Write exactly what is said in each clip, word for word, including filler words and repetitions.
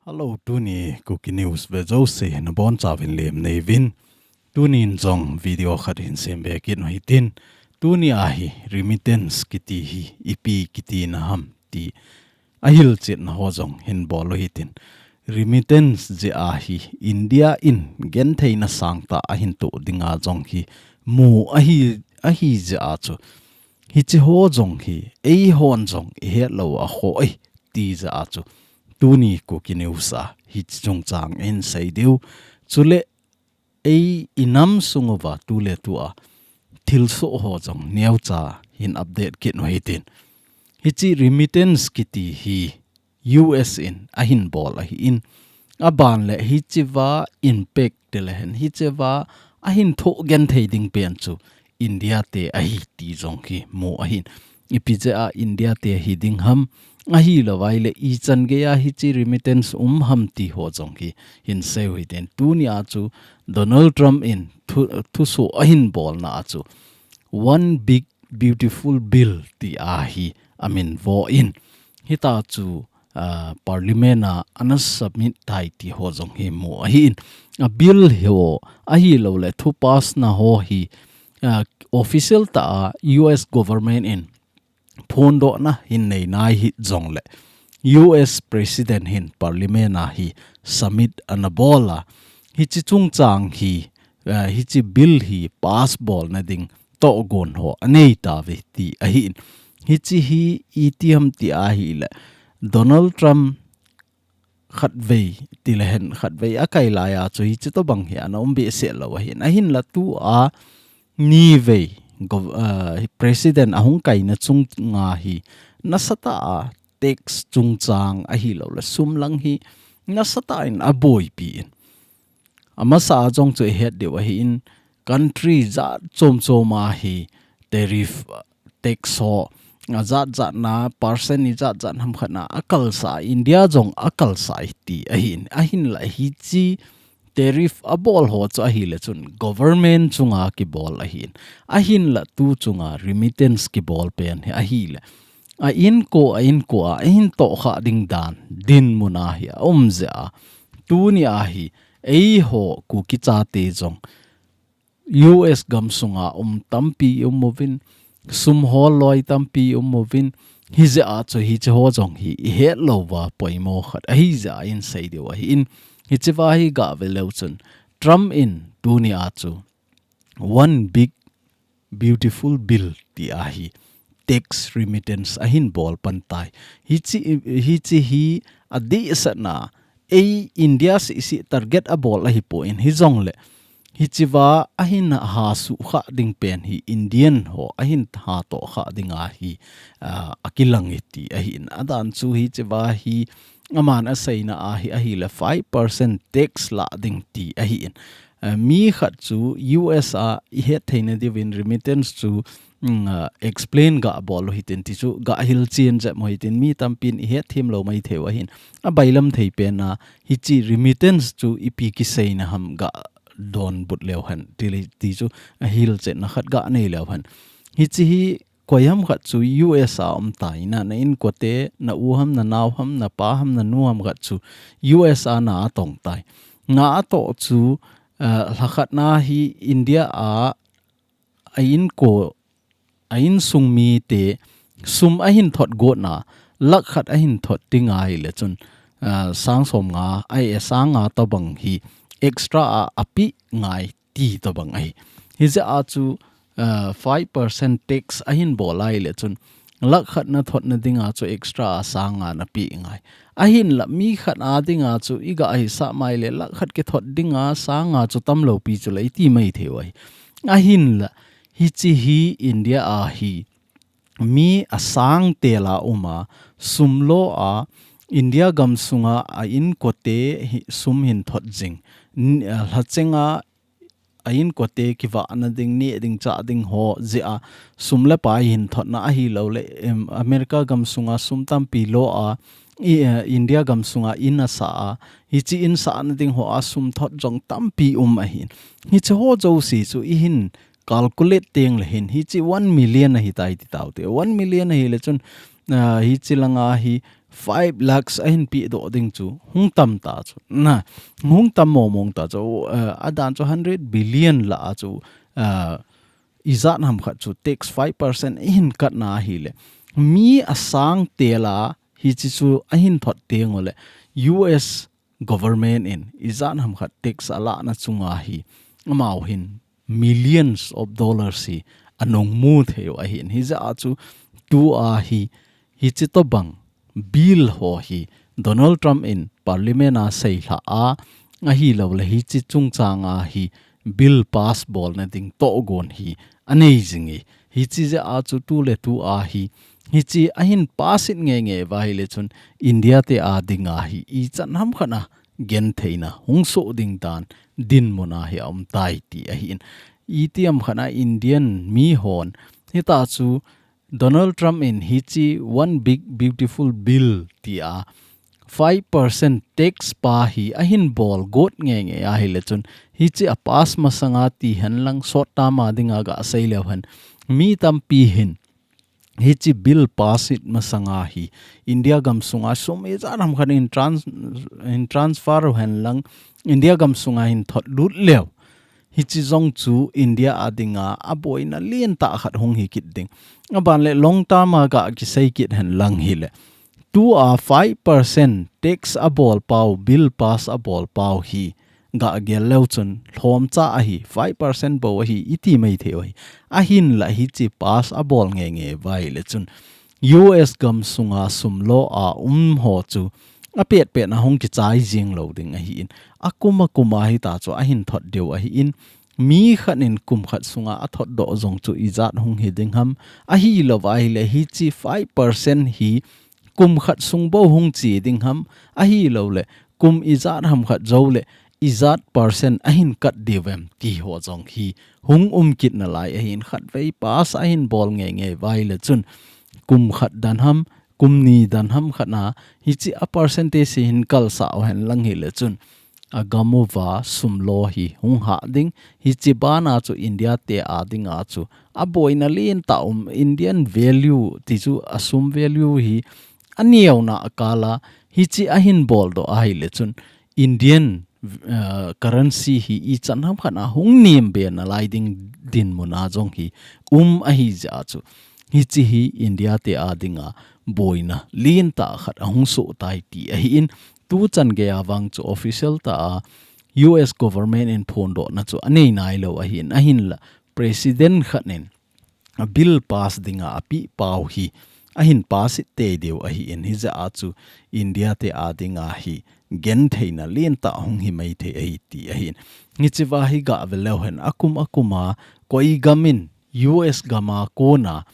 Hello, tuni Kuki News ve jouse nabonchauvin lemna neivin. Tunin jong video khat hin sem be kit u hitin. Tuni a hi remittance kiti hi ipi kiti na ham ti ahilchetna ho jong hin bol u hitin. Remittance jeh a hi India in gentheina sangtah ahin toh dinga jong hi mu ahi, ahi jeh a chu. Hiche ho jong hi eihon jong ihet lou a khoh e ti jeh a chu. Tuni Kuki News a hiche chungchang in sei diu. Chule ei inam sung uva tuletua thilsoh ho jong neocha hin update kit u hitin. Hiche remittance kiti hi U S in ahin bol ahin. Aban le hichea impact ti le hen hichea ahin thoh genthei ding pen chu India te ahi ti jong hi mu ahin. Ipi jeh a India te hi ding ham, ahilouleh ichan geiya hiche remittance um ham ti ho jong hi hin sei u hitin. Tuni a chu Donald Trump in thu, thusoh ahin bolna a chu One Big Beautiful Bill ti a hi amin vo in. Hita chu, ah, Parliament a ana submit tai ti ho jong hi mu ahin. A bill ho ahilouleh thu pass na ho hi, ah, official tah a U S government in phondohna hin nei nai hih jongle U S President hin Parliament a hi submit ana bol a. Hiche chungchang hi, ah, hiche bill hi pass bolna ding tohgon ho anei tauve ti ahin. Hiche hi iti ham ti ahile Donald Trump khatvei ti le hen khatvei akai lai a chu hiche tobang hi ana um behseh lou ahin. Ahinla tua nivei gov-, ah, President ahung kaina chunga hi nasatah a tax chungchang ahilouleh sum lang hi nasatah in aboipi in. Amasa a jong chu ihet diu ahin, country jat chom chom a hi tariff, tax ho, ajat jat na, percent ijat jat ham khat na akalsa, India jong akalsa e ti ahin, ahinla hiche tariff abol ho chu ahile chun government chunga kibol ahin, ahinla tu chunga remittance kibol pen hi ahile a inko, a inko a ahin tohkhah ding dan dinmun a hi aum jeh a, tuni a hi eiho Kuki chate jong U S gamsunga um tampi um uvin, sum hol loi tampi um uvin, hijeh a chu hiche ho jong hi ihet louva poimo khat ahi jeh a in sei diu ahin, hichea hi gah ve leu chun Trump in tuni a chu One Big Beautiful Bill ti a hi tax remittance ahin bol pan tai. Hiche, hiche hi adehsetna ei India seh seh target abol ahipoi, hijongle hichea ahin hasuh khah ding pen hi Indian ho ahin hatoh khah ding a hi, ah, akilang e ti ahin. Adan chu hichea hi aman aseina a hi ahile five percent tax lah ding ti ahin. Ah, mi khat chu U S a ihet theina diuvin remittance chu, mm, ah, explain gah bol u hitin ti chu gah hilchen jep u hitin mi tampin ihet them lou maithei u ahin. Abailam thei pen a hiche remittance chu ipi kiseina ham gah donbut leu hen ti le, ti chu ahilchetna khat gah nei leu hen. Hiche hi koi ham khat chu U S a um tai na, na inkote, na u ham, na nao ham, na pa ham, na nu ham khat chu U S a na atong tai. Na atoh chu, eh, lhakhat na hi India a, a inko, a insung mite sum ahin thot got na, lakh khat ahin thot ding ahile chun, eh, sang som nga, ai, eh, sang nga tobang hi extra a, apeh ngai ti tobang ahi. Hijeh a chu, ah, five percent tax ahin bol ahile chun, lakh khat na thotna dinga chu extra a sang nga na peh ngai. Ahinla mi khat a dinga chu igah hisah mai le lakh khat kithot dinga sang nga chu tamlou pi chu le iti maithei u ahi. Ahinla hiche hi India a hi mi asang tel a um a, sum lo a, India gamsunga a inkote hi sum hin thot jing. N-, ah, lhachenga a inkote kivahna ding, neh ding, chah ding ho jeh a sum le pai hin thotna ahilouleh, em, America gamsunga sum tampi lo a, i, eh, India gamsunga in asah a, hiche in sahna ding ho a sum thot jong tampi um ahin. Hiche ho jouse chu ihin calculate teng le hin, hiche one million ahitai ti taute. One million ahile chun, ah, hiche langa hi five lakhs ahin pe doh ding chu hung tam ta chu. Na, hung tam mong mong ta chu, uh, adan chu hundred billion lah a chu, uh, ijat ham khat chu tax five percent ahin kat na ahile. Mi asang tel a hichi chu ahin thot teng ule. U S government in ijat ham khat tax alah na chunga hi amau hin millions of dollars hi anung mu thei u ahin. Hijeh a chu tua hi, hichi tobang bill ho hi Donald Trump in parliament a seilha a, ahilou le hichi chungchang a hi bill pass bolna ding togon hi anei jing e. Hichi jeh a chu tu le tu a hi, hichi ahin pass it nge nge uva ahile chun India te a ding a hi ichan ham khat a gentheina hung soh ding dan dinmun a hi aum tai ti ahin. Iti ham khat a Indian mi hon hita chu Donald Trump in hichi One Big Beautiful Bill ti a five percent tax pa hi ahin bol got nge nge ahile chun hichi a pass masanga ti hen lang sot tama dinga ga sei leu hen mi tampi hin hichi bill pass it masanga hi India gam sunga sum ijat ham khat in trans-, in transfer u hen lang India gam sunga hin thot lut leu. Hichi jong chu India a dinga aboina lentah khat hung hi kit ding. Aban le long term a ga kisei kit hen lang hile. Tua five percent tax abol pau, bill pass abol pau hi ga gel leu chun lhomcha ahi, five percent bou ahi, iti mai thei u ahi. Ahinla hichi pass abol nge nge uva ahile chun U S gam sunga sum lo a um ho chu apet pet na hung kichai jing lou ding ahin. Akum akum a hita chu ahin thot diu ahin. Mi khat in kum khat sunga athot doh jong chu ijat hung hi ding ham. Ahilou uva ahile hichi five percent hi kum khat sung bou hung chi ding ham. Ahilou le kum ijat ham khat jou le ijat percent ahin kat diu vem ti ho jong hi hung um kit nalai ahin khatvei pass ahin bol nge nge uva ahile chun kum khat dan ham, kum ni dan ham khat na hichi a percentage hi hin kalsah u hen lang hile chun agam uva sum lo hi hung hah ding. Hichi bana chu India te a dinga chu aboina lentah um Indian value ti chu a sum value hi aneona akala hichi ahin bol doh ahile chun Indian, uh, currency hi ichan ham khat a hung nem be nalai ding dinmun a jong hi um ahi jeh a chu hichi hi India te a dinga boina lentah khat ahung soh tai ti ahin. Tuchan gei a vang chu official tah a U S government in phondohna chu anei nailou ahin, ahinla president khat in a bill pass dinga apeh pau hi ahin pass it tei diu ahin, hijeh a chu India te a dinga hi gentheina lentah hung hi mai thei ahi ti ahin. Hichi uva hi ga ve leu hen akum akum a koi gam in U S gam a kona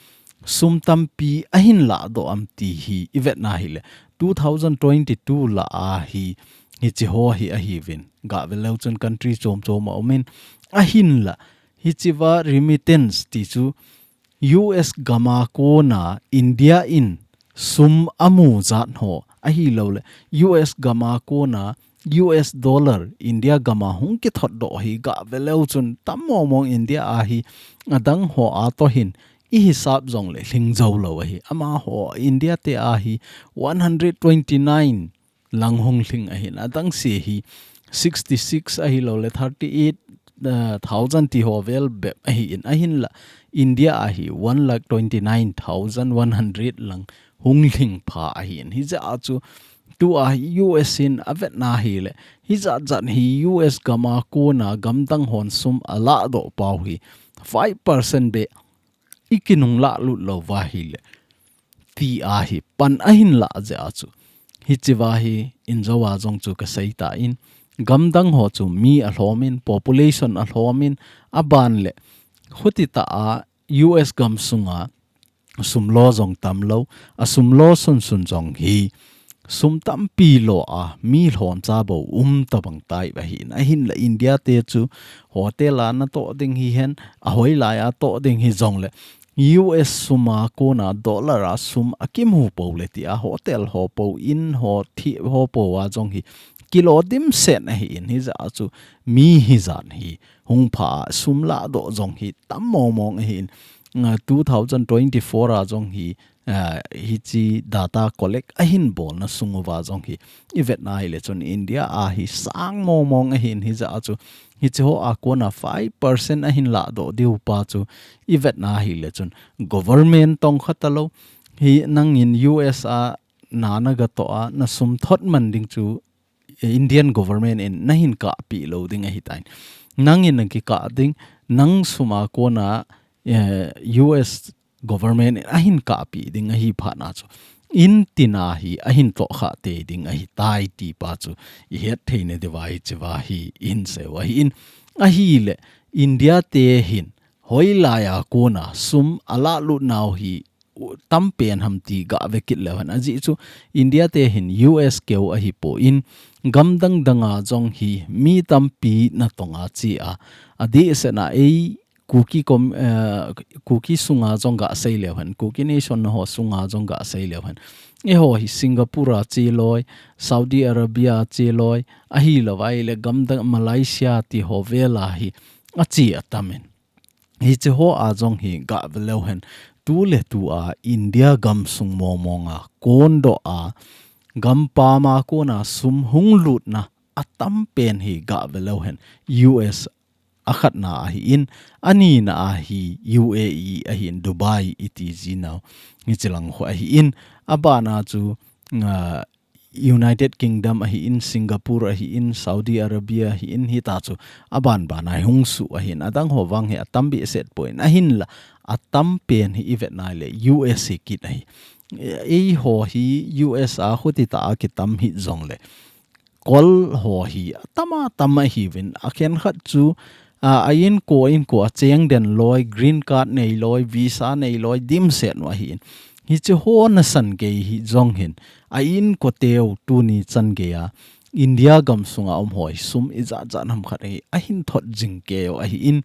sum tampi ahin lahdoh am ti hi ivet na hile two thousand twenty-two lah a hi hichi ho hi ahiuvin. Ga ve leu chun country chom chom a um in ahinla hichi uva remittance ti chu U S gam a kona India in sum amu jat ho ahilou le U S gam a kona U S dollar India gam a hung kithot doh hi ga ve leu chun tam mong mong India a hi adang ho a toh hin i hisap jong le hling jou lou ahi. Amaho India te a hi one hundred twenty-nine lang hung hling ahin, adang se hi sixty-six ahilou le thirty-eight, uh, thousand ti ho vel bep ahin, ahinla India a hi one lakh twenty-nine thousand one hundred lang hung hling pha ahin. Hijeh a chu tua hi U S in avet na hile hijat jat hi U S gam a kona gamdang hon sum alahdoh pau hi five percent beh i kinung lah lut lou uva ahile ti a hi pan ahin lah jeh a chu hichi uva hi injo a jong chu ka sei tan gamdang ho chu mi alhom in population alhom in aban le khuti tah a U S gam sunga sum lo jong tam lou, a sum lo sun sun jong hi sum tampi lo a mi lhomcha bou um tabang tai ahin, ahinla India te chu hotel a natoh ding hihen, a hoilai a toh ding hijong le U S sum a kona dollar a sum akimu pou le ti a hotel ho pou, inn ho, thih ho pou a jong hi kilo dimset ahin, hijeh a chu mi hijat hi hung pha a sum lahdoh jong hi tam mong mong ahin, nga two thousand twenty-four a jong hi ah, hichi data collect ahin bolna sung uva jong hi i vetna ahile chun India a hi sang mong mong ahin, hijeh a chu hichi ho a kona five percent ahin lahdoh diu pa chu i vetna ahile chun government tong khat alou hi nangin U S a na na ga toh a na sum thot man ding chu Indian government in na hin kahpi lou ding ahi tan. Nangin na kikah ding, nang sum a kona, eh, U S government in ahin kahpi ding ahi phat na chu in tina hi ahin toh kha te ding ahi tai ti pa chu i het thei na diu va hichi va hi in sei u ahi in. Ahile India te hin hoilai a kona sum alah lut nau hi u-, tam pen ham ti ga ve kit leu hen. Ajeh chu India te hin U S keu ahi poi in, gam dang dang a jong hi mi tampi na tong a chi a. Adeh seh na ei Kuki kom-, eh, Kuki sunga jong ga sei leu hen, Kuki Nation na ho sunga jong ga sei leu hen. Eiho hi Singapore a chi loi, Saudi Arabia a chi loi, ahilou vai le gam dang Malaysia ti ho vel a hi achi atam in. Hichi ho a jong hi ga ve leu hen, tu le tu a India gam sung mong mong a kon doh a, gam pam a kona sum hung lutna atam pen hi ga ve leu hen, U S akhatna ahi in, anina a hi U A E ahi in, Dubai i ti ji nau. Hichi lang ho ahi in, abana chu, ah, United Kingdom ahi in, Singapore ahi in, Saudi Arabia ahi in, hita chu aban ban a hung su ahi in, adang ho vang hi atam behseh poi in, ahin la atam pen hi i vetna le U S hi kit ahi. Eiho hi U S a khuti ta a kitam hi jong le kol ho hi atam atam ahi uvin, akhen khat chu, a, a inko, inko a cheng den loi, green card nei loi, visa nei loi, dimset u ahi in. Hichi ho nasan gei hi jong hin, a inko teu tuni chan gei a India gam sunga um ho hi sum ijat jat ham khat hi ahin thot jing keu ahi in.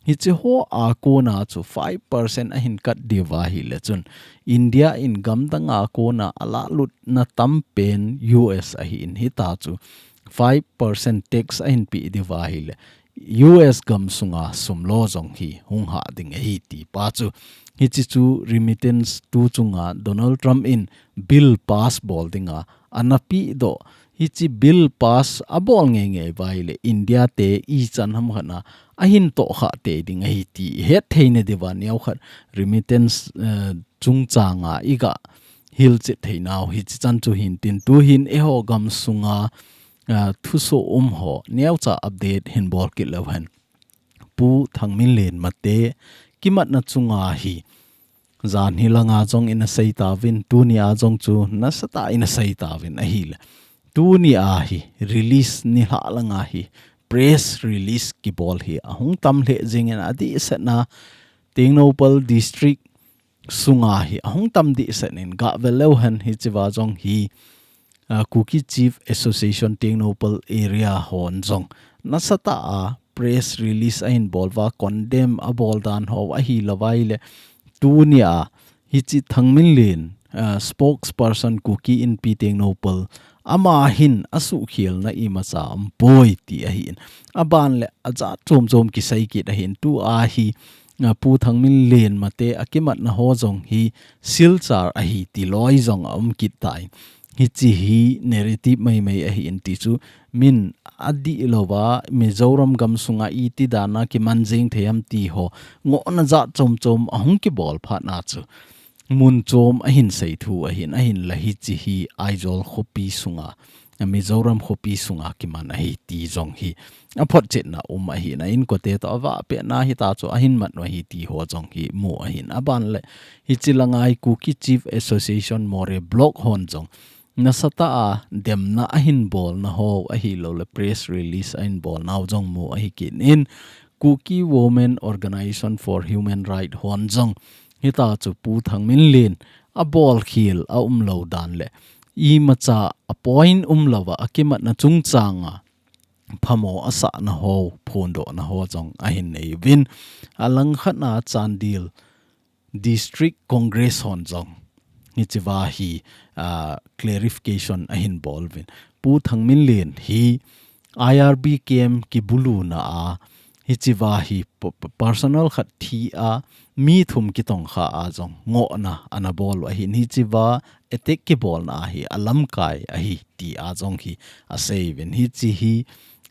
Hichi ho a kona chu five percent ahin kat diu va ahile chun India in gam dang a kona alah lutna tam pen U S ahi in, hita chu five percent tax ahin pe diu va ahile U S gam sunga sum lo jong hi hung hah ding ahi ti pa chu. Hichi chu remittance tu chunga Donald Trump in bill pass bol dinga ana pe doh. Hichi bill pass abol ngei ngei va ahile India te ichan ham khat na ahin toh kha te ding ahi ti i het thei na diu va, neo khat remittance, eh, chungchang a i ga hilchet thei nau hichi chan chu hin tin, tu hin eiho gam sunga, ah, thusoh um ho neocha update hin bol kit leu hen. Pu Thangminlen Mate kimatna chunga hi, jan hi langa jong ina sei tauvin, tuni a jong chu nasatah ina sei tauvin ahile. Tuni a hi release ni lha langa hi press release kibol hi ahung tam lheh jing in, adeh seh na Tengnoupal District sunga hi ahung tam deh seh in, ga ve leu hen hichi va jong hi, ah, Kuki Chief Association Tengnoupal area hon jong nasatah a press release ahin bol va, condemn abol dan ho ahilou vai le, tuni a hichi Thangminlen, ah, spokesperson Kuki Inpi Tengnoupal, ama hin asuhkhelna imacha um poi ti ahi in. Aban le ajat chom chom kisei kit ahi in, tu a hi, ah, Pu Thangminlen Mate akimatna ho jong hi Silchar ahi ti loi jong aum kit tai. Hichi hi narrative mai mai ahi in ti chu min adih lou va, Mizoram gam sunga iti dan a kiman jing thei ham ti ho ngohna jat chom chom ahung kibol phat na chu mun chom ahin sei thu ahi in, ahin la hichi hi Aizawl khopi sunga, Mizoram khopi sunga kiman ahi ti jong hi aphotchetna um ahi in, a inkote toh avah pet na hita chu ahin mat u ahi ti ho jong hi mu ahi in. Aban le hichi langa hi Kuki Chief Association Moreh Block hon jong nasatah a demna ahin bolna ho ahilou le press release ahin bolna ho jong mu ahi kit in, Kuki Women Organization for Human Rights hon jong hita chu Pu Thangminlen abolkhel aum lou dan le imacha a point um lou va akimatna chungchang a phamo asahna ho, phondohna ho jong ahin nei uvin. Alangkhat na Chandel District Congress hon jong hichi va hi, ah, clarification ahin bol uvin. Pu Thangminlen hi I R B camp kibuluna a hichiva hi p-, p-, personal khat thi a mi thum kitongkha a jong ngohna ana bol u ahin, hichiva attack kibolna hi alamkai ahi ti a jong hi asei uvin, hichi hi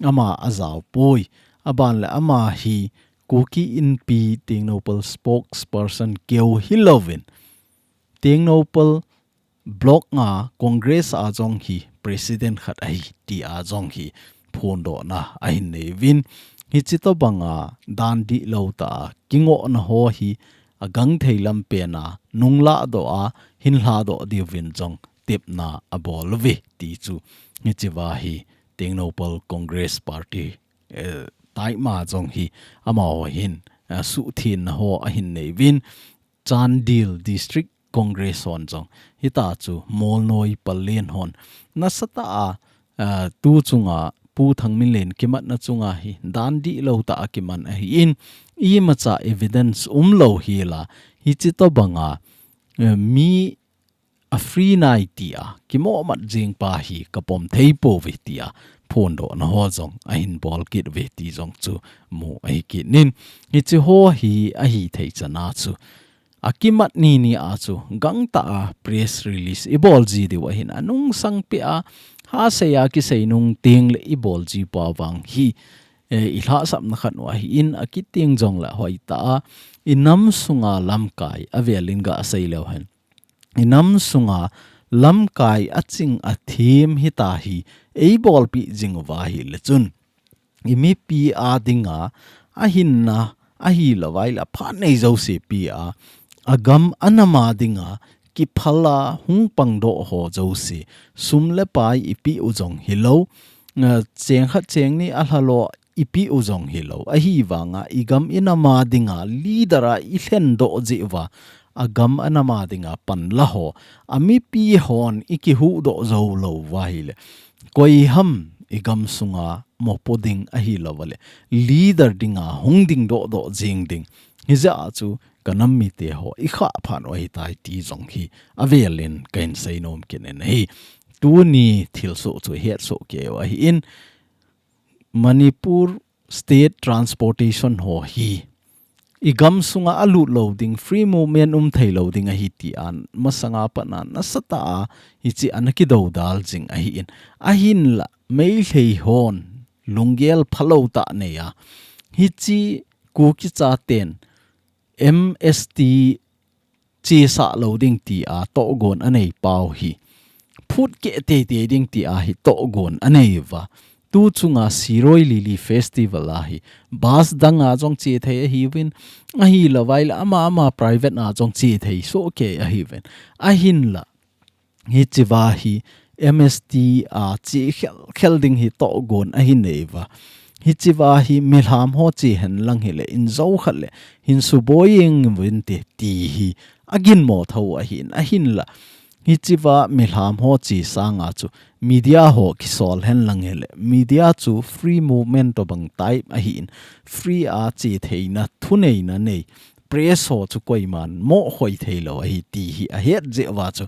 ama ajao poi. Aban le ama hi Kuki Inpi Tengnoupal spokesperson keu hilouvin, Tengnoupal block nga Congress a jong hi president khat ahi ti a jong hi phondohna ahin nei uvin, hichi tobanga dan dihlou tah a kingohna ho hi agangthei lampen a nunglah doh a hinlah doh diuvin jong tepna abol uve ti chu hichiva hi Tengnoupal Congress Party, eh, taima jong hi amaho hin, eh, suhthenna ho ahin nei uvin, Chandel District Congress hon jong hita chu Molnoi Pallel hon nasatah a, ah, tu chunga Pu Thangminlen kimatna chunga hi dan dihlou tah a kiman ahin, imacha evidence umlou hela hichi tobanga, eh, mi a free nai ti a kimohmat jing pa hi kapom thei pouve ti a phondohna ho jong ahin bol kit uve ti jong chu mu ahi kit in, hichi ho hi ahithei chan a chu akimat ni ni a chu gangtah a press release ibol ji diu ahin, anungsang peh a hasei a kisei nung teng le ibol ji pau vang hi, eh, ilhahsamna khat u ahin, akiteng jong le hoitah a inam sunga lamkai avel in gasei leu hen, inam sunga lamkai aching athem hita hi eibolpeh jing uva ahile chun, imipi a dinga ahinna ahilouva ahile aphat nei jouse peh a, agam anam a dinga kiphal a hung pangdoh ho jouse, sum le pai ipeh u jong hilou, eh, cheng khat cheng ni alha lou ipeh u jong hilou, ahivanga igam inam a dinga leader a ilhendoh jeh uva, agam anam a dinga panla ho, amipi hon ikihuhdoh jou lou uva ahile, koi ham igam sunga mopo ding ahilouva le leader dinga hung dingdoh doh jing ding, hijeh a chu kanam mite ho ikhah phat u ahitai ti jong hi avel in kahin seinom kit in ahi. Tuni thilsoh chu hetsoh kei u ahin, Manipur State Transportation ho hi igam sunga alut lou ding, free movement um thei lou ding ahi ti a masanga pat a nasatah a hichi ana kidoudal jing ahin, ahinla Meitei hon lunggel phalou tah nei a, hichi Kuki chaten M S T chesah lou ding ti a tohgon anei pau hi, phut keh teitei ding ti a hi tohgon anei uva. Tu chunga Shirui Lily Festival a hi bus dang a jong che thei ahiuvin, ahilouva ahile ama ama private a jong che thei soh kei ahiuvin. Ahinla hichiva hi M S T a che khel khel ding hi tohgon ahi nei uva. Hichiva hi milham ho che henlang hile injou khat le hin suboi jeng uvinte ti hi aginmo tho ahin, ahinla hichiva milham ho che sanga chu media ho kisol henlang hile, media chu free movement tobang type ahin, free a che theina thuneina nei press ho chu koiman mohkhoi thei lou ahi ti hi ahet jeh uva chu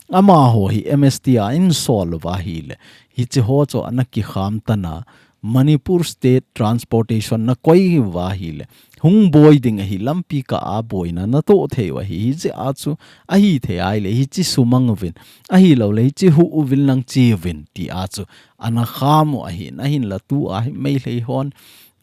amaho hi M S T a insol uva ahile, hichi ho chu ana kikham tan a, Manipur State Transportation na koi uva ahile, hung boi ding ahi, lampi kah a boina natoh thei u ahi, hijeh a chu ahithei ahile hichi sumang uvin, ahilouleh hichi huh uvin lang che uvin ti a chu ana kham u ahin, ahinla tu a hi Meitei hon,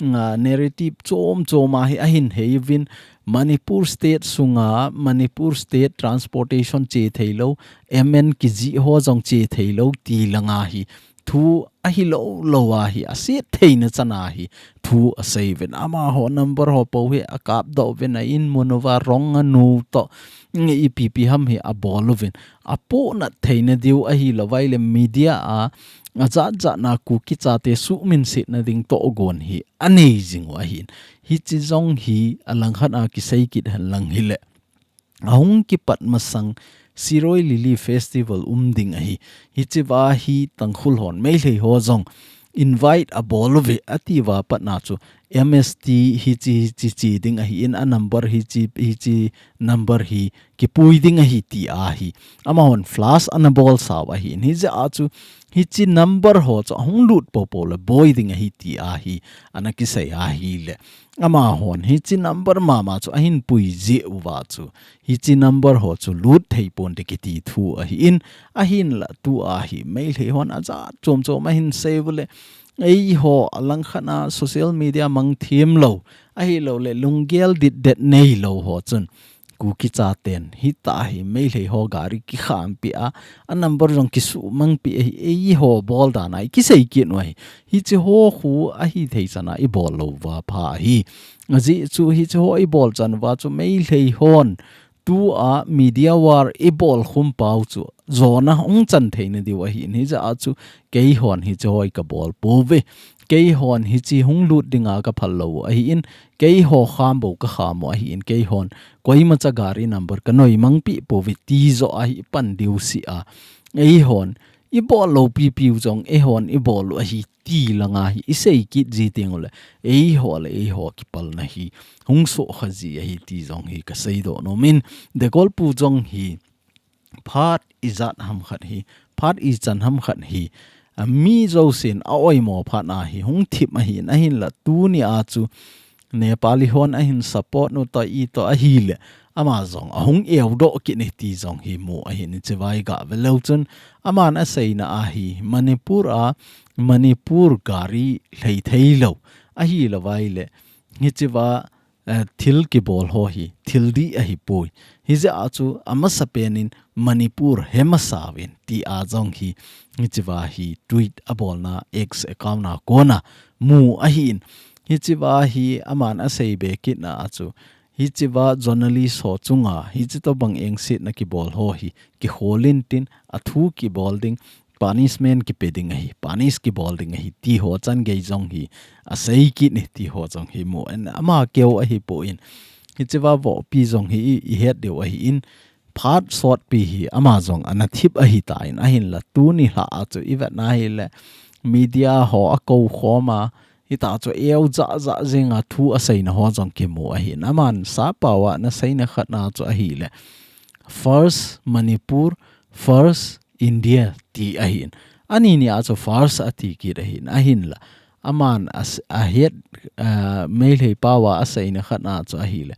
ah, narrative chom chom a hi ahin hei uvin, Manipur State sunga Manipur State Transportation che thei lou, M N kijih ho jong che thei lou ti langa hi thu ahilou lou a hi aset theina chan a hi thu asei uvin, amaho number ho pou hi akap doh uvin, a in mun uva rong anu toh ipi ipi ham hi abol uvin, apohnat theina diu ahilouva ahile media a ajat jat na Kuki chate suhminsetna ding tohgon hi anei jing u ahin. Hichi jong hi alangkhat a kisei kit henlang hile, ahung kipat masang Shirui Lily Festival um ding ahi. Hichiva hi Tangkhul hon Meitei ho jong invite abol uve atiuva pat na chu M S T hichi, hichi, chi ding ahi in, a number hichi, hichi number hi kipui ding ahi ti ahi. Amahon flash ana bolsau ahi in. Hijeh a chu hichi number ho chu ahung lut popo le boi ding ahi ti ahi. Ana kisei ahile. Amahon hichi number mama chu ahin pui jeh uva chu. Hichi number ho chu lut thei ponte kiti thu ahi in. Ahinla tu ahi. Meitei hon ajat chom chom ahin sei ule. Eiho alangkhat a social media mang thim lou, ahilou le lunggel ditdet neilou ho chun Kuki chaten hita hi Meitei ho gari kikhampi a, a number jong kisumangpi ahi, eiho bol dan a i kisei kit u ahi. Hichi ho khu ahi thei chan a i bol lou uva pha ahi. Ajeh chu hichi ho i bol chan uva chu Meitei hon tu a media war i bol khum pau chu jona hung chan theina diu ahi in hijeh a chu keihon hichi ho i ka bol pouve. Keihon hichi hung lut dinga ka phal lou ahi in keiho kham bou ka kham u ahi in keihon koima cha gari number ka noi mangpi pouve ti jo ahi pan diu si a. Eihon i bol lou pipiu jong eihon i bol u ahi ti langa hi i sei kit ji teng ule eiho le eiho kipalna hi hung sokha ji ahi ti jong hi ka seidoh nom in Degolpu jong hi phat ijat ham khat hi, phat ichan ham khat hi, a mi jousen a oimo phat na hi hung thip ahi in ahinla tuni a chu Nepali hon ahin support u to i to ahile ama jong ahung eudoh kit ni ti jong hi mu ahi in chivai ga ve leu chun aman aseina ahi Manipur a Manipur gari lhei thei lou ahilou vai le hichiva eh, thil kibol ho hi, thil dih ahi poi. Hijeh a chu amasa penin Manipur hemasa uvin ti a jong hi, hichiva hi tweet abolna X account a kona mu ahi in. Hichiva hi aman asei be kitna a chu, hichiva journalist ho chunga, hichi tobang engsetna kibol ho hi, kikholin tin, athu kibol ding, punishment kipe ding ahi, punish kibol ding ahi, ti ho chan gei jong hi, asei kit ni, ti ho jong hi mu, en ama keu ahi poi in, hichiva vohpi jong hi, i, i het diu ahi in, phat sotpi hi, ama jong ana thip ahi ta in, ahinla tuni lha a chu, i vetna hile, media ho akou khom a, hita chu eu ja ja jing a thu aseina ho jong kimu ahi in, aman sappao a ana seina khat na chu ahile, First Manipur, First India ti ahi in. Ani ni a chu first ati kit ahi in. Ahinla. Aman as-, ahet, ah, Meitei pao a aseina khat na chu ahile.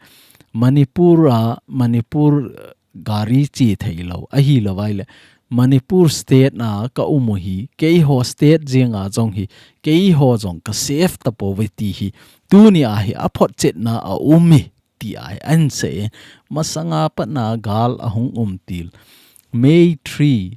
Manipur a, Manipur, ah, gari chi thei lou. Ahilou vai le. Manipur state na ka um u hi. Keiho state jing a jong hi. Keiho jong ka safe tapouve ti hi. Tuni a hi aphotchetna a um hi. Ti a hi an sei. Masanga pat na gal ahung um til. May three,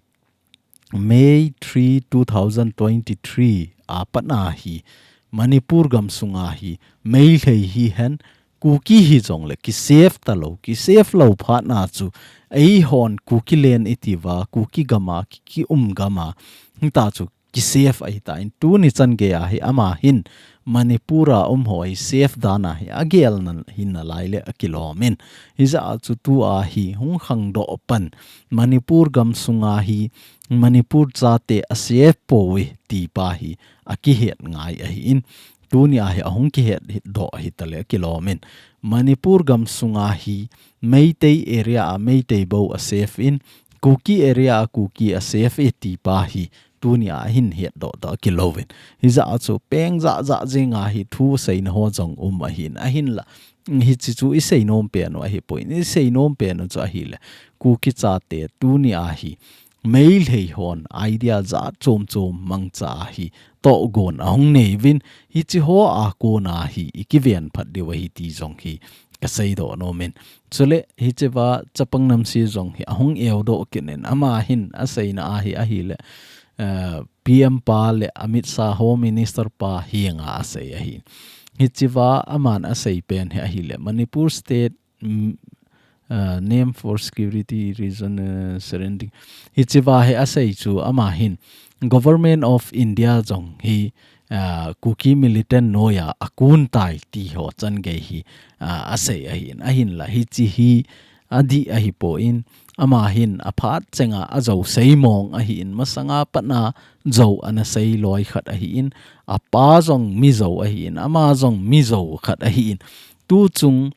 May three, two thousand twenty-three a pat na hi Manipur gam sunga hi Meitei hihen Kuki hi jong le ki safe talou, ki safe lou phat na chu eihon Kuki land iti uva, Kuki gam a, ki, ki um gam a, hita chu ki safe ahi ta in tuni chan gei a hi ama hin Manipur a um ho hi safe dan a hi agel na hin nalai le akilom in. Hijeh a chu tu a hi hung khangdoh pan Manipur gam sunga hi Manipur chate a safe poi ti pa hi akihet ngai ahi in. Tuni a hi ahung kihet hi doh ahi ta le akilom in. Manipur gam sunga hi Meitei area a Meitei bou a safe in. Kuki area a Kuki a safe e ti pa hi tuni a hin het doh doh kilou in. Hijeh a chu peng ja ja jing a hi thu seina ho jong um ahi in ahinla. Hichi chu i seinom pen u ahi poi in i seinom pen u chu ahile. Kuki chate tuni a hi Meitei hon idea ja chom chom mangcha a hi tohgon ahung nei uvin hichi ho a kona hi i kiven phat diu ahi ti jong hi ka seidoh nom in. Chule hichiva chapang namse jong hi ahung eudoh kit in ama hin aseina a hi ahile, eh, P M pa le Amit Shah Home Minister pa hi nga asei ahi. Hichiva aman asei pen hi ahile Manipur state, mm, uh, name for security reason, uh, surrendering. Hichiva hi asei chu ama hin Government of India jong hi, ah, Kuki militant noiya akun tai ti ho chan gei hi, ah, asei ahin, ahinla hichi hi, adih ahipon, ama hin aphat chenga ajou seimong ahin, masanga patna jou ana seiloi khat ahin, apa jong mijou ahin, ama jong mijou khat ahin. Tuchung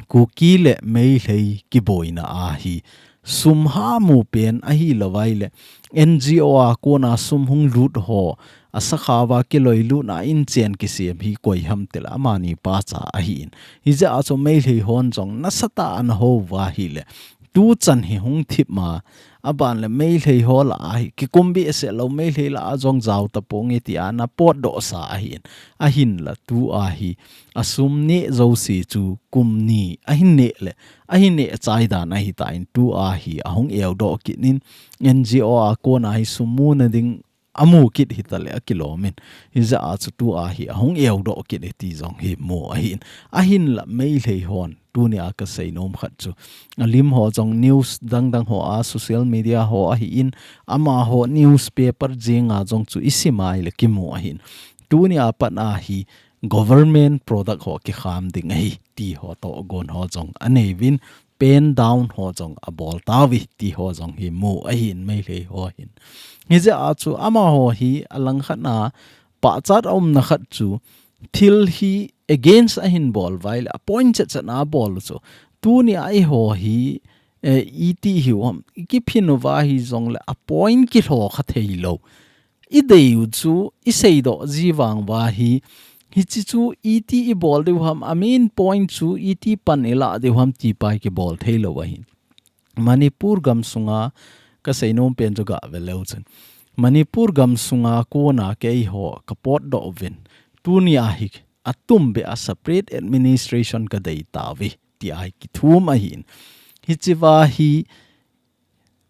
Kuki le Meitei kiboina ahi sum hamu pen ahilouva ahile, N G O a kona sum hung lut ho, asakhao va kiloilutna inchen kisem hi koi ham tile amani pacha ahin. Hijeh a chu Meitei hon jong nasatah a ana houva ahile, tuchan hi hung thip ma, aban le Meitei ho lah a hi kikum behseh lou, Meitei lah a jong jao taponge tia ana potdoh sa ahin. Ahinla tua hi asum neh jouse chu kum ni ahin neh le, ahin neh chai dan ahitan, tua hi ahung eudoh kit in, N G O a kona hi sum muna ding amu kit hitale akilom in. Hijeh a chu tua hi ahung eudoh kit e ti jong hi mu ahin. Ahinla Meitei hon tunia kaseinom khat chu, alim ho jong news dangdang ho a, social media ho ahin, amaho newspaper jenga jong chu isim a ahile kimu ahin. Tunia patna hi government product ho kikham ding ahi ti ho tohgon ho jong aneiyuvin, pen down ho jong abol tauve ti ho jong hi mu ahin, Meitei ho hin. Hijeh a chu amaho hi alangkhat na pachat aumna khat chu, thil hi against ahin bol uva ahile, apoint chetchet na abol u chu, tunia eiho hi, eh, iti hiu ham, ikiphin uva hijongle apoint kilho kha theilou. Idei u chu, iseidoh ji vang uva hi, hiche chu iti ibol diu ham, a main point chu iti pan ilah diu ham ti pa hi kibol theilou ahin. Manipur gamsunga kaseinom pen chu gave leu chun, Manipur gamsunga kona keiho kapotdoh uvin, tunia hi atumbeh a separate administration kadei tauve tia hi kithum ahin. Hichea hi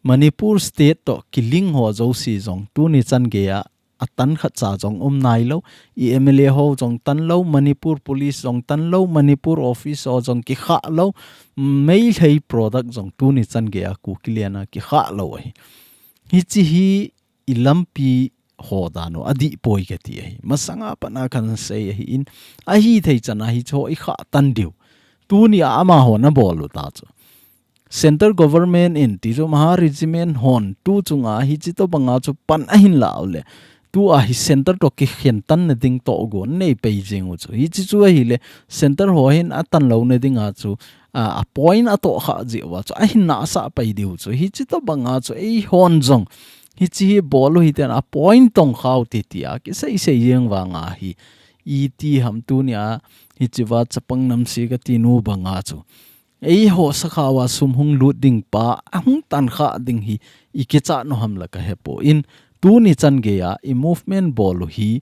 Manipur state toh kilink ho jouse jong tuni chan geiya atan khatcha jong um nailou, i M L A ho jong tan lou, Manipur police jong tan lou, Manipur office ho jong kikhah lou, Meitei product jong tuni chan geiya Kuki lena kikhah lou ahi. Hiche hi ilampi ho dan u adih poi kati ahi. Masanga patna kahin sei ahin, ahithei chan a hiche ho ikhah tan diu. Tunia amaho nabol u ta chu, Centre government in ti chu Maha Regiment hon tuchunga hiche tobanga chu pan ahin lah u le, tua hi centre toh kikhen tanna ding tohgon anei pei jing u chu. Hiche chu ahile, centre ho hin atan louna dinga chu, a, apoint atoh kha jeh uva chu ahin nahsah pei diu chu. Hiche tobanga chu eihon jong hiche hi bol u hiten, apoint tong khao te tia kisei sei jeng vanga hi, iti ham tunia hichea chapang namse kati nu banga chu, eiho sakhao a sum hung lut ding pa ahung tan kha ding hi ikichat u ham la kahepon, tuni chan geiya i movement bol u hi,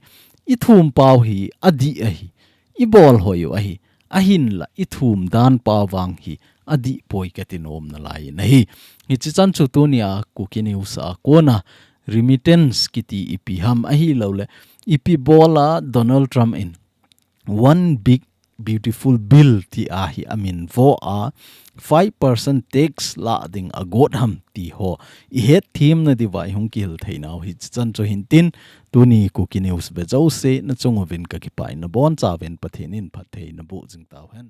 ithum pau hi adih ahi, ibol hoi u ahi. Ahinla ithum dan pau vang hi adih poi kati nom nalai in ahi. Hiche chan chu tunia Kuki News a kona remittance kiti ipi ham ahilouleh, ipi bol a Donald Trump in One Big Beautiful Bill tia hi amin vo a, five percent tax lah ding agot ham ti ho ihet themna diuva ihung kihil theinau hiche chan chu hintin, tuni Kuki News ve jouse nachung uvin kakipah in, nabonchauvin Pathen in phatthei naboh jing tauhen.